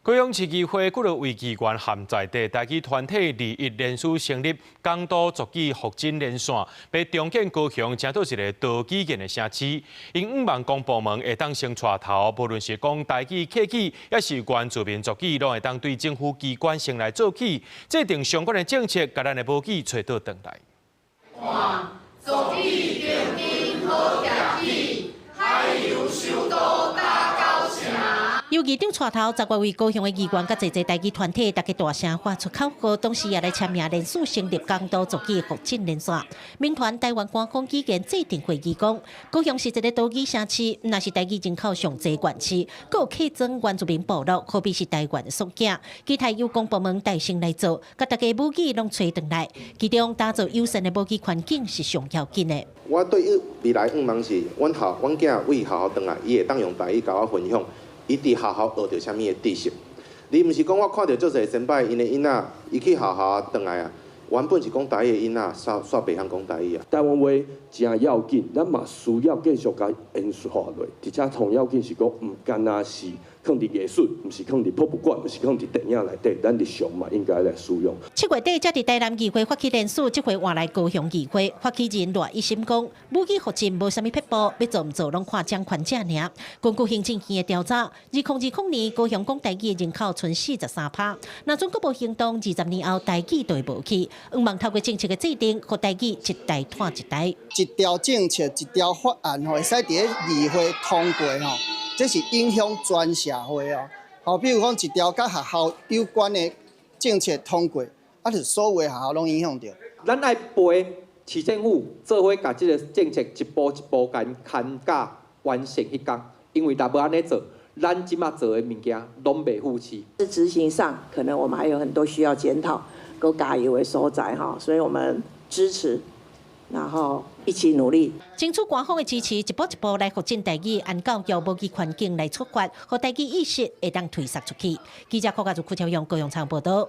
高雄市議會幾落位議員和在地台語團體二一聯署成立港都族語復振連線，欲重建高雄，成做一个多語言的城市。𪜶向望公部門會當先帶頭，無論是講台語、客語，抑是原住民族語，攏會當對政府機關先來做起，制定相關的政策，共咱的母語揣倒轉來。族語重振好徛起，海洋首都打狗城。由議長帶頭，10外位高雄的議員佮濟濟台語團體，大家大聲發出口號，同時也來簽名聯署成立港都族語復振連線。民團台灣官方語言制定會議講，高雄是一个多語城市，毋但是台語人口上濟縣市，閣有客莊原住民部落，好比是台灣的縮影。期待由公部門帶先來做，共大家母語攏揣轉來，其中打造友善的母語環境是上要緊的。我對於未來向望是，阮校阮囝對學校轉來，伊會當用台語共我分享，伊佇學校學著啥物的知識。而毋是講我看著足濟先輩𪜶的囡仔，伊去學校轉來啊，原本是講台語的囡仔，煞煞袂曉講台語啊。台灣話誠要緊，咱嘛需要繼續共延續落去，而且上要緊是講，毋干焦是囥佇藝術，毋是囥佇博物館，毋是囥佇電影內底，咱日常嘛應該來使用。7月底才佇台南議會發起聯署，這回換來高雄議會發起人賴一心講，母語復振無啥物撇步，欲做毋做攏看掌權者爾。根據行政院的調查，2020年高雄講台語的人口賰43%，若準閣無行動，20年後台語就會無去。向望透過政策的制定，予台語一代湠一代。一條政策，一條法案吼，會使佇咧議會通過吼，這是影響全社會哦。吼，比如講一條佮學校有關的政策通過，啊，就所有的學校攏影響著。咱愛陪市政府做伙，共這个政策一步一步共牽甲完成彼工，因為若無按呢做，咱這馬做的物件攏袂赴市。執行上可能我們還有很多需要檢討、閣加油的所在哈，所以我們支持，然後一起努力。爭取官方的支持，一步一步來復振台語，按教育母語環境來出發，予台語意識會當推捒出去。記者柯家祖、邱超勇高雄採訪報導。